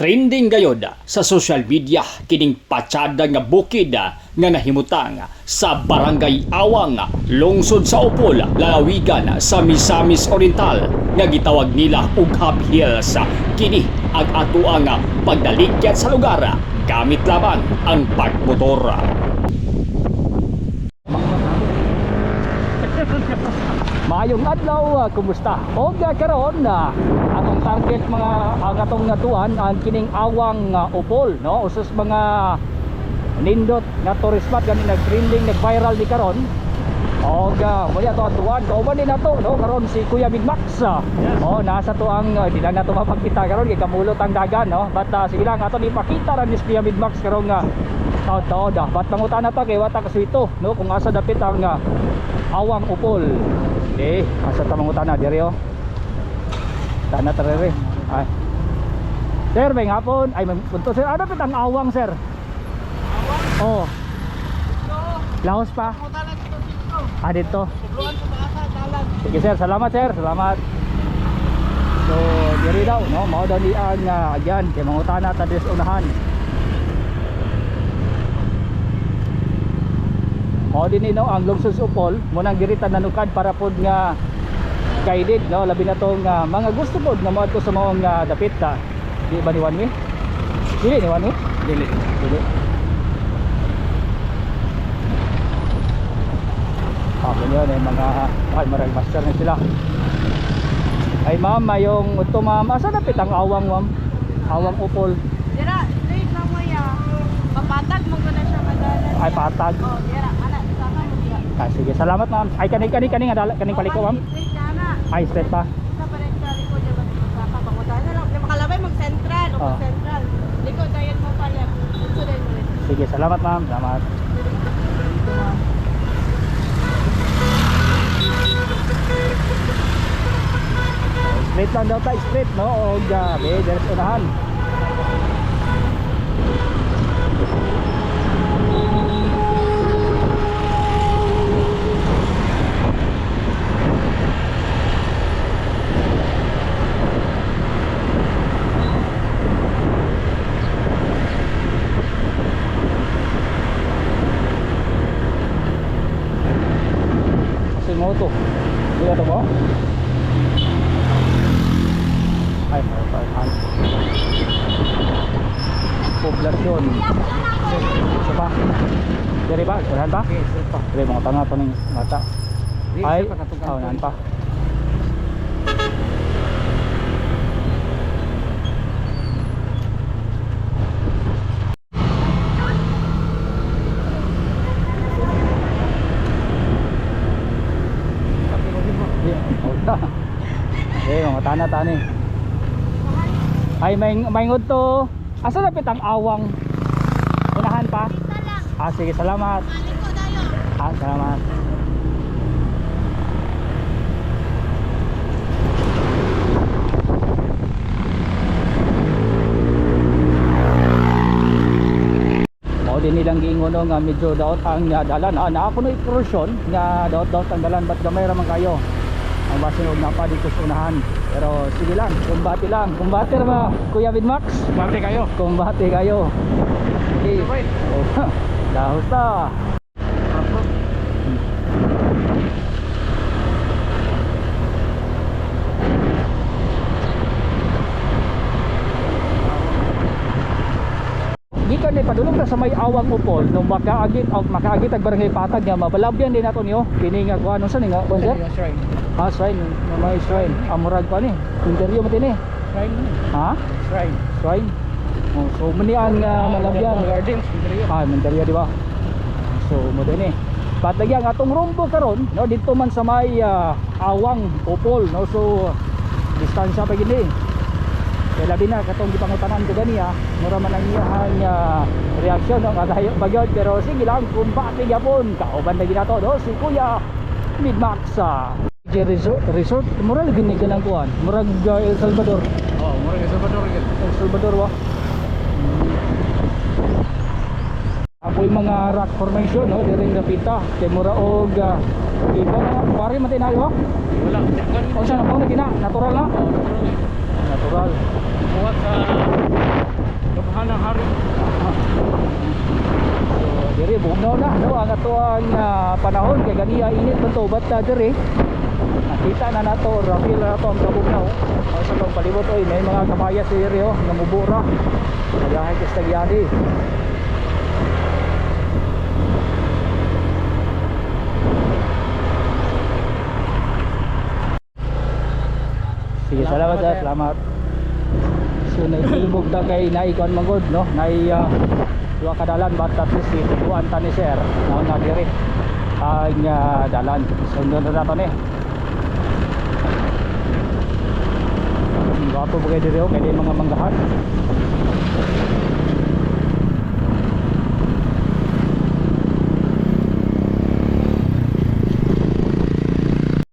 Trending gayod sa social media kining patsada nga bukid nga nahimutang sa Barangay Awang, lungsod sa Opol, lalawigan sa Misamis Oriental nga gitawag nila og Hub Hills. Kini ang atoang pagdalikyat sa lugar gamit lamang ang pagmotor. Maayong adlaw, kumusta? Og karon atong target mga ang atong natuan ang kining Awang Upol, no? Usos mga nindot nga tourist spot gani nag-trending, nag-viral ni karon. Og muli ato atuan, kauban din nato, no, karon si Kuya Big Max. Oh, nasa to ang di lang nato mapakita karon kay kamulot ang dagan, no? But sige lang, ato ipakita ra ni si Kuya Big Max karon nga taod-taod. But pangutan na to kay wata kaswito, no, kung asa dapit ang Awang Upol. Okay, asa ta mangutana diri oh. Tana tarere. Ay. Sir, may hapon. Ay, may punto sir. Ano dapit ang Awang, sir? Awang? Oh. Laos pa. Ah, dito. Sige sir, salamat sir, salamat. So, diri daw, no? Mao daw ni ang agyan kay mangutana ta diri sa unahan. Mao din ni no ang lungsod sa Upol, munang diri ta nanukad para pod nga guided, no, labi na tong mga gusto pod nga moadto sa maong dapit ta. Di ba ni one way? Dili ni one way? Dili. Dili. Ah, ganyan eh, mga ay marang master na sila. Ay ma'am, mayong ito ma'am, asa dapit ang Awang, ma'am? Awang Upol. Dira, straight lang mo ya. Papatag mo ko na siya madalan. Ay patag. Oh, dira, ana, saka mo diya. Ah, sige, salamat ma'am. Ay kani kani kani nga dala kaning paliko ma'am. Straight na na. Ay straight pa. Sa pa rin sa likod diya ba saka pangutan na lang. Di makalabay mag central o Oh. mag central. Likod dayon mo pa left. Dito dayon mo left. Sige, salamat ma'am. Salamat. Straight lang daw tayo, straight, no? O gabi, there's unahan. Kasi mo to. Hindi na to mo? Ay, may pa. Poblasyon. Isa pa. Diri ba? Unahan pa? Okay, sir pa. Diri mga tanga to ning bata. Di, Ay, sir pa, katong oh, unahan pa. Di, oh, eh, mga tana tani. Ay, may ngod to. Asa dapit ang Awang? Unahan pa? Ah, sige, salamat. Ah, salamat. Mao din nilang giingon no, nga medyo daot ang dalan. Ah, naa kuno portion nga daot-daot ang dalan, but gamay ra man kayo. Ang basin og napa dito sa unahan. Pero sige lang, kumbate lang. Kumbate ra ba, Kuya Bid Max? Bate kayo. Kumbate kayo. Okay. Sabay. Oh, dahos ta. Gikan ni padulong ta sa may Awang Upol no makaagit og makaagit ag barangay Patag nga mabalabyan din nato niyo kini nga kuan unsa ni nga kuan sir? Shrine. Ah, shrine, nga may shrine. Amurag pa ni. Interior man din eh. Shrine man. Ha? Shrine. Shrine. Oh, so muni ang malabyan. Gardens. Interior. Ah, Menteria di ba? So mo din eh. But lagi ang atong rumbo karon, no, dito man sa may Awang Upol, no. So distansya pa gini. Kaya labi na katong gipangutanan ko gani ah, mura man ang iyahang reaksyon no, nga layo ba gyud, pero sige lang, kumbate gyapon. Kauban lagi nato no si Kuya Midmax sa Resort, Resort mura lagi ni ganang kuan. Murag El Salvador. Oh, mura kay Salvador gyud. El Salvador wa. Apoy mga rock formation no diri dapita kay mura og iba na pare man tinayo. Wala. O siya na pa na natural na. Oh, natural. Natural. Buhat sa Bugnaw na, no, ang atoang panahon kay ganiya init man to, but diri nakita na nato, rapil na nato ang kabugnaw. O, sa itong palibot, oy, may mga kamayas diri, oh, nga mubura. Nagahay kay Stagyani. Sige, salamat, Salamat, sir. sir. Salamat. So naitibog ta kay naikuan man gud, no? Nay duha ka dalan, but at least ituan ta ni sir mao na diri ang dalan. Sundon na nato ni. Gwapo ba kayo diri, oh, kay di mga manggahan.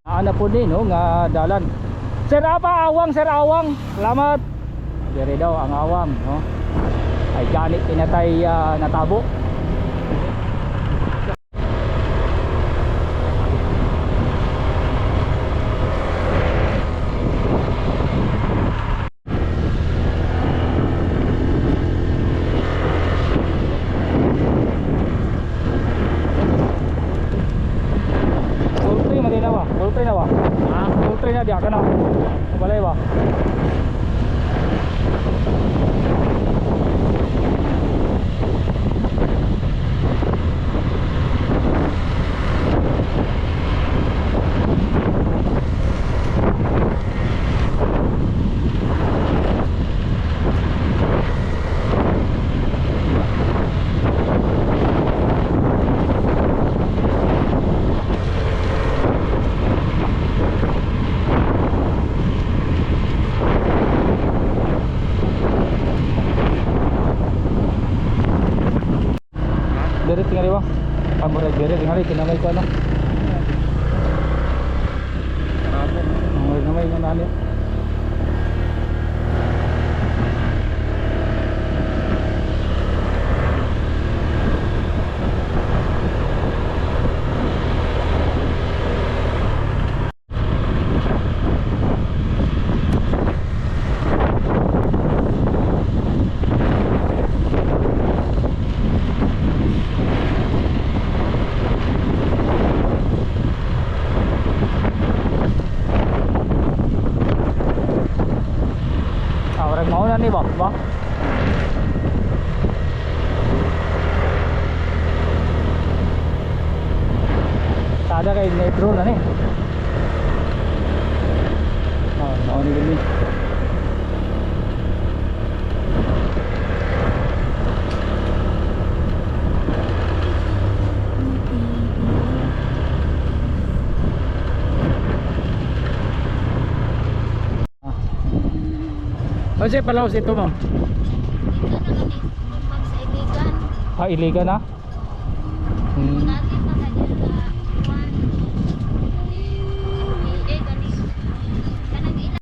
Ana po din, no, nga dalan. Sir apa awang, sir awang. Salamat. Diri daw ang awang, no. Ay ganit tinatay natabo. Poultry man din na ba? Poultry na ba? Ha? Poultry na diya ka na. Balay ba? Diri tingali ba? Ah, murag diri tingali kinamay ko ano. Karabo. Murag namay nga nani. Ah, murag mao na ni ba? Ba? Sada kay metro na ni. Ah, mao ni gani. O siya palaos ito, ma'am. Dito na kami pag sa ibigan. Ah, iligan na. Dati pa kanya na one. Eh, gani. Kanang ila.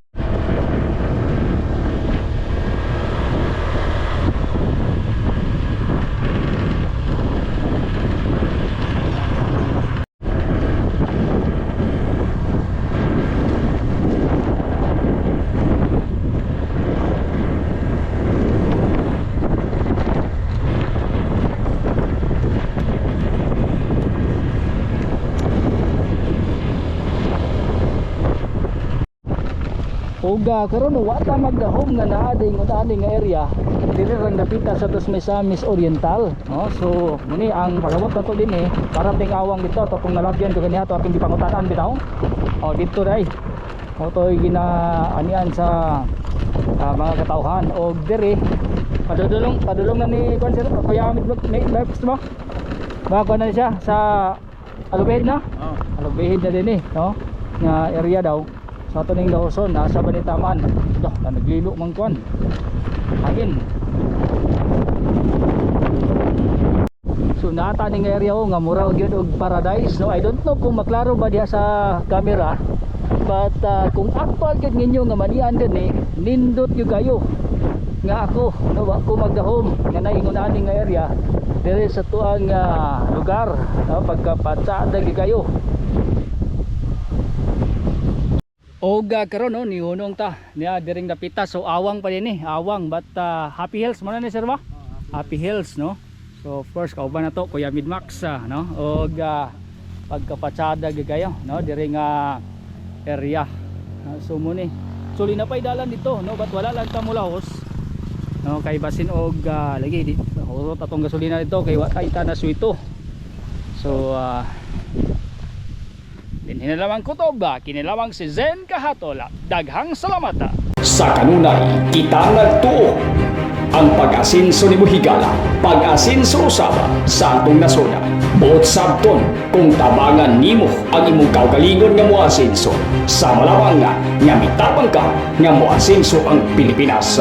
Uga karon wa ta magdahom nga naa day ani nga area diri rang dapita sa tos Misamis Oriental, no? So muni ang pagabot nato dinhi para ting awang dito to kung nalabyan ko ganiha to ating gipangutanan bitaw. O dito dai mo to'y ginaanian sa mga katawhan og diri padudulong padulong na ni kuan sir Kuya Amit may ba ba kuan na siya sa Alubed na. Oh. Alubihid na din eh, no? Nga area daw. Sa ato ning Lawson, nasa Banitaman. Dah, na naglilo man kuan. Hangin. So nata ning area, oh, nga mura gyud og paradise, no? I don't know kung maklaro ba diha sa camera. But kung actual gyud ninyo nga manian din eh, nindot gyud kayo nga ako, no, wa ko magdahom nga naingon ani nga area diri sa tuang lugar, no, pagkapatsada gyud kayo. Oga karon, no, nihunong ta niya diring dapita, so awang pa din eh, awang, but Happy Hills mo na ni sir ba? Happy Hills, no. So of course, kauban na to Kuya Midmax, no? Og pagkapatsada gyud kayo, no, diri nga area. So mo ni. So na pa'y dalan dito, no, but wala lang ta mulahos. No, kay basin og lagi di hurot atong gasolina dito kay wa tay ta na swito. So dinhi na lamang kutob, kini lamang si Zen Kahatola. Daghang salamat. Sa kanunay, kita nagtuo ang pag-asinso ni Buhigala, pag-asinso usaba sa atong nasoda. Buot sabton kung tabangan nimo ang imong kaugalingon nga moasinso. Sa malawang nga, nga mitabang ka nga moasinso ang Pilipinas.